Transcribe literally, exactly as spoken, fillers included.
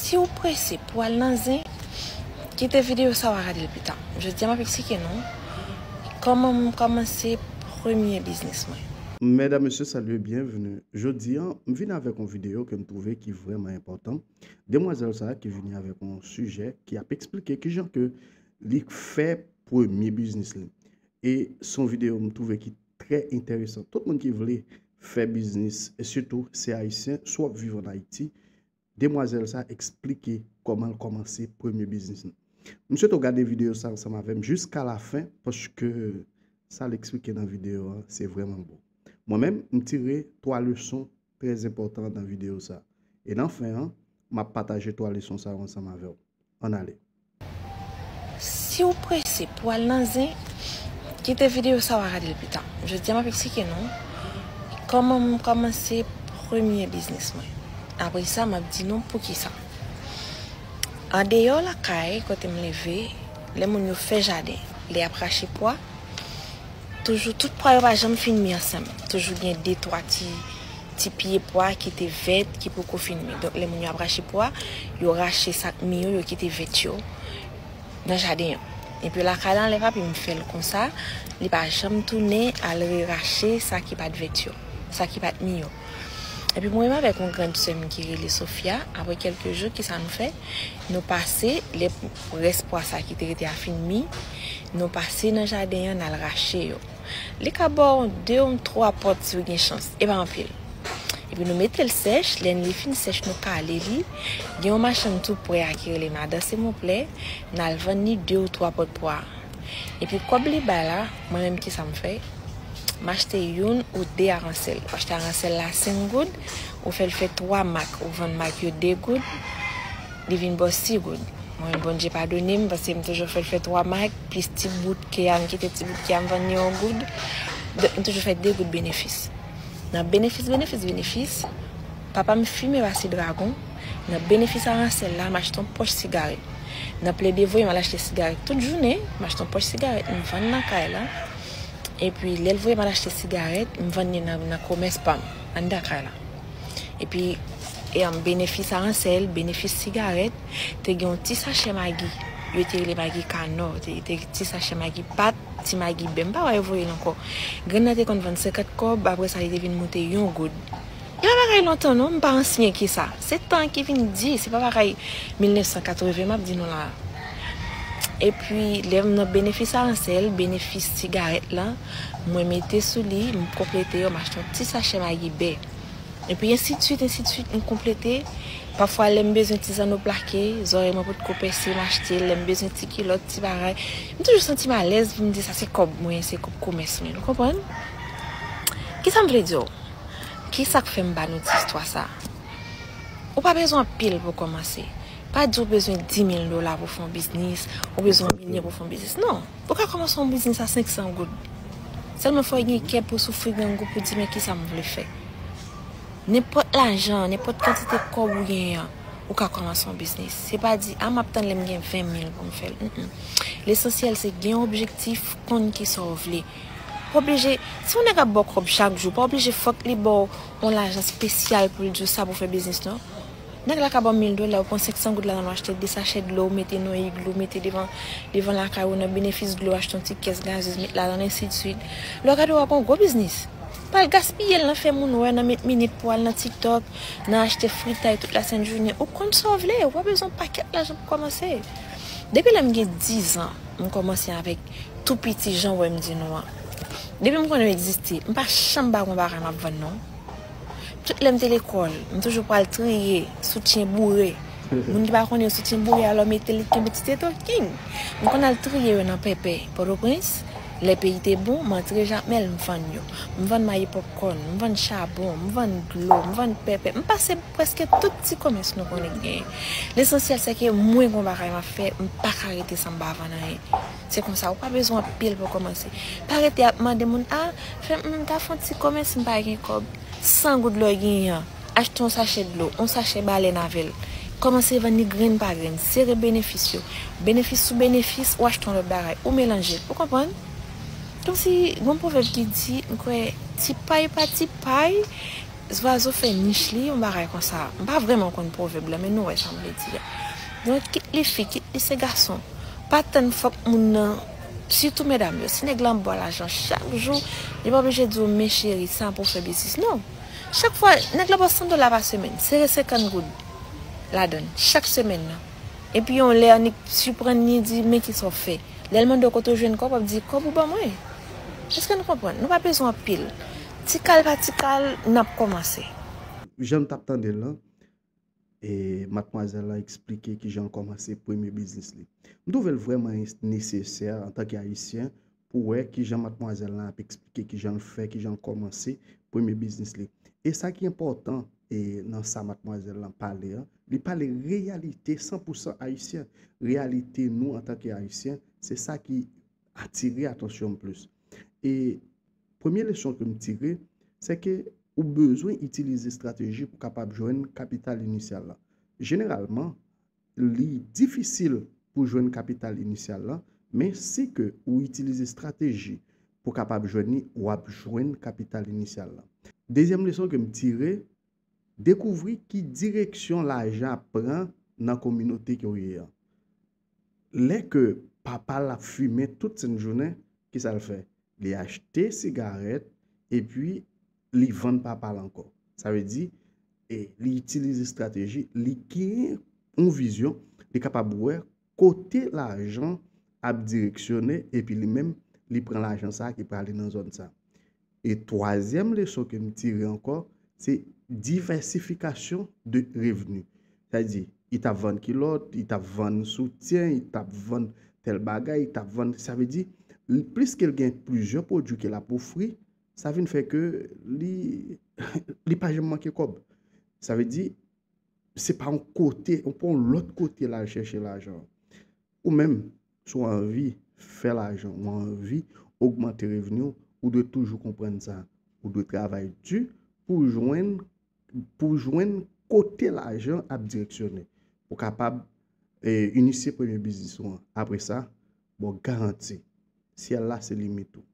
Si w prese pou al nan zen, kite videyo sa w a gade l pita. Jodi a m ap eksplike nou kòman m kòmanse premye biznis mwen. Medam, mesye, salye, byenveni. Jodi a, m vin avèk yon videyo ke m twouve ki vrèman enpòtan. Demwazèl sa a ki vini avèk yon sijè ki ap eksplike kijan ke li fè premye biznis li. E se yon videyo m twouve ki trè enteresan. Tout moun ki vle fè biznis, e sitou se Ayisyen, si w ap viv ann Ayiti, demwazèl sa eksplike kòman l kòmanse premye biznis li. M swete w gade videyo sa ansanm avè m jiska lafen, paske sa l eksplike nan videyo a, se vrèman bon. Mwen menm, m tire twa leson trè enpòtan nan videyo sa. E nan fen an, m ap pataje twa leson sa yo ansanm avè w. Ann ale. Si w prese pou al nan zen, kite videyo sa w a gade l pita. Jodi a m ap eksplike nou kòman m kòmanse premye biznis mwen. Apre sa, m ap di nou poukisa. Andeyò lakay kote m leve, lè moun yo fè jaden, lè y ap rache pwa, toujou tout pwa yo pa janm fin mi ansanm. Toujou gen de twa ti, ti pye pwa ki te vèt, ki poko fin mi. Donk, lè moun yo ap rache pwa, yo rache sa k mi yo, yo kite vèt yo nan jaden an. Epi lakay la, lè papi m fè l konsa, li pa janm tounen al rerache sa ki pa t vèt yo, sa ki pa t mi yo. Epi mwen menm avèk yon grann sè m ki rele Sofia, apre kèlke jou, kisa nou fè? Nou pase, lè rès pwa sa ki te rete a fin mi, nou pase nan jaden an, n al rache yo. Li ka ba w de ou twa pòt si w gen chans, e pa anpil. Epi nou mete l sèch, lè li fin sèch, nou kale li. Gen yon machann tou prè a ki rele Madan Semouplè, n al vann li de ou twa pòt pwa. Epi kòb li bay la, mwen menm kisa m fè? M achte youn ou de aransèl. Ou achte aransèl la senk goud, ou fè l fè twa mak, ou vann mak yo de goud, li vin ba w sis goud. Mwen, Bondye padone m, paske m toujou fè l fè twa mak, plis ti bout ke a, m kite ti bout ke a, m vann li yon goud. Donk, m toujou fè de goud benefis. Nan benefis, benefis, benefis, papa m fimen pase dragon. Nan benefis aransèl la, m achte yon pòch sigarèt. Nan plede voye m al achte sigarèt tout jounen, m achte yon pòch sigarèt, m vann nan kay la. Epi, lè l voye m al achte sigarèt, m vann li nan, nan komès pa m, anndan kay la. Epi, e, um, benefis aransèl, benefis sigarèt, te gen yon ti sachè magi. Yo te rele magi kanò, te, te ti sachè magi pat, ti magi bè. M pa wè yo voye l ankò. Grenn nan te konn vann senkant kòb, apre sa, li te vin moute yon goud. E pa bagay lontan non, m pa ansyen ke sa. Se tan ki vin di, se pa bagay mil nèf san katreven m ap di nou la. Epi, lè m nan benefis aransèl, benefis sigarèt la, mwen mete sou li, m konplete yo, m achte yon ti sachè magi bè. Epi ensidswit, ensidswit, m konplete. Pafwa, lè m bezwen ti zanno plake, zòrèy mwen potko pèse, m achte l. Lè m bezwen ti kilòt, ti bagay, m toujou santi m alèz pou m di sa se kòb mwen, se kòb komès mwen. Ou konprann? Kisa m vle di w? Kisa k fè m ba nou ti istwa sa? Ou pa bezwen anpil pou w kòmanse. Pa di w bezwen di mil dola pou w fè yon biznis, ou bezwen yon milyon pou w fè yon biznis. Non. Ou ka kòmanse yon biznis a senk san goud. Sèlman fò w gen kè pou w soufri grangou pou w di, men kisa m vle fè. Nenpòt lajan, nenpòt kantite kòb ou genyen an, ou ka kòmanse yon biznis. Se pa di, a, m ap tann lè m gen ven mil pou m fè l. Mm, mm. Lesansyèl se gen yon objektif, konn kisa w vle. Pa oblije, si yon nèg ap ba w kòb chak jou, pa oblije fòk li ba w yon lajan espesyal pou l di w sa pou w fè biznis, non. Nèg la ka ba w mil dola, ou pran senk san goud ladan l, ou achte de sachè dlo, ou mete nan iglou, ou mete devan, devan lakay ou, nan benefis dlo, achte yon ti kès gazez, met ladan l, ensidswit. Lè w gade, w ap yon gwo biznis. Pa al gaspiye l nan fè moun wè, nan met minit pou al nan TikTok, nan achte fritay tout lasent jounen. Ou konn sa w vle, ou pa bezwen yon pakèt lajan pou kòmanse. Depi lè m gen diz an, m kòmanse avèk tou piti jan w wè m di nou an. Depi m konnen yo egziste, m pa janm pa gon bagay m ap vann non. Tout lè m te lekòl, m toujou pral triye soutyen boure. Moun ki pa konnen yo, soutyen boure, alò mete l kenbe ti tete w, king. M konn al triye yo nan Pèpè, Pòtoprens. Lè peyi te bon, m antre Jakmèl, m vann yo. M vann mayi pòpkòn, m vann chabon, m vann dlo, m vann pèpè. M pase prèske tout ti komès nou konnen k genyen. Lesansyèl se ke mwen gon bagay m ap fè, m pa ka rete san m pa vann anyen. Se konsa, ou pa bezwen anpil pou w kòmanse. Pa rete ap mande moun, a, fè m, m ta fè yon ti komès, m pa gen kòb. San goud lè w genyen an, achte yon sachè dlo, yon sachè balèn avè l. Kòmanse vann li grenn pa grenn, sere benefis yo. Benefis sou benefis, ou achte yon lòt bagay, ou melanje l. Ou konprann? Kòmsi, gon pwovèb ki di, m kwè, ti pay pa ti pay, Zwazo fè nich li, yon bagay konsa. M pa vrèman konn pwovèb la, men nou wè sa m vle di a. Donk, kit li fi, kit li se gason. Pa tann fòk moun nan, sitou medam yo, si nèg la ap ba w lajan chak jou, li pa oblije di w, men cheri, sa pou w fè biznis. Non. Chak fwa, nèg la ba w san dola pa semèn, sere senkant goud ladan l, chak semèn nan. Epi yon lè, annik siprann li, di, men kisa w fè. Lè l mande w kote w jwenn kòb, w ap di, kòb ou ban mwen. Èske nou konprann? Nou pa bezwen anpil. Ti kal pa ti kal, n ap kòmanse. Jan n t ap tande l lan, e matmwazèl lan eksplike kijan l kòmanse premye biznis li. M twouve l vrèman nesesè antanke Ayisyen pou wè kijan matmwazèl lan ap eksplike kijan l fè, kijan l kòmanse premye biznis li. E sa ki enpòtan e nan sa matmwazèl lan pale an, li pale reyalite san pou san ayisyen. Reyalite nou antanke Ayisyen, se sa ki atire atansyon m plis. E premye leson ke m tire, se ke ou bezwen itilize estrateji pou kapab jwenn kapital inisyal la. Jeneralman, li difisil pou jwenn kapital inisyal la, men si ke ou itilize estrateji pou kapab jwenn li, w ap jwenn kapital inisyal la. Dezyèm leson ke m tire, dekouvri ki direksyon lajan ap pran nan kominote ke w ye an. Lè ke papa l ap fimen tout senn jounen, kisa l fè? Li achte sigarèt epi li vann papa l ankò. Sa vle di, e, li itilize estrateji, li genyen yon vizyon, li kapab wè kote lajan ap direksyone epi li menm li pran lajan sa ki prale nan zòn sa. E twazyèm leson ke m tire ankò, se divèsifikasyon de revni. Sa vle di, li t ap vann kilòt, li t ap vann soutyen, li t ap vann tèl bagay, li t ap vann, sa vle di, plis ke l gen plizyè pwodui ke l ap ofri, sa vin fè ke li, li pa janm manke kòb. Sa vle di, se pa yon kote, yon pa yon lòt kote l al chèche lajan. Ou menm, si w anvi fè lajan, ou anvi ogmante revni w, ou dwe toujou konprann sa. Ou dwe travay di pou jwenn, pou jwenn kote lajan ap direksyone. Pou kapab e, inisye premye biznis ou an. Apre sa, bon, garanti, syèl la se limit ou.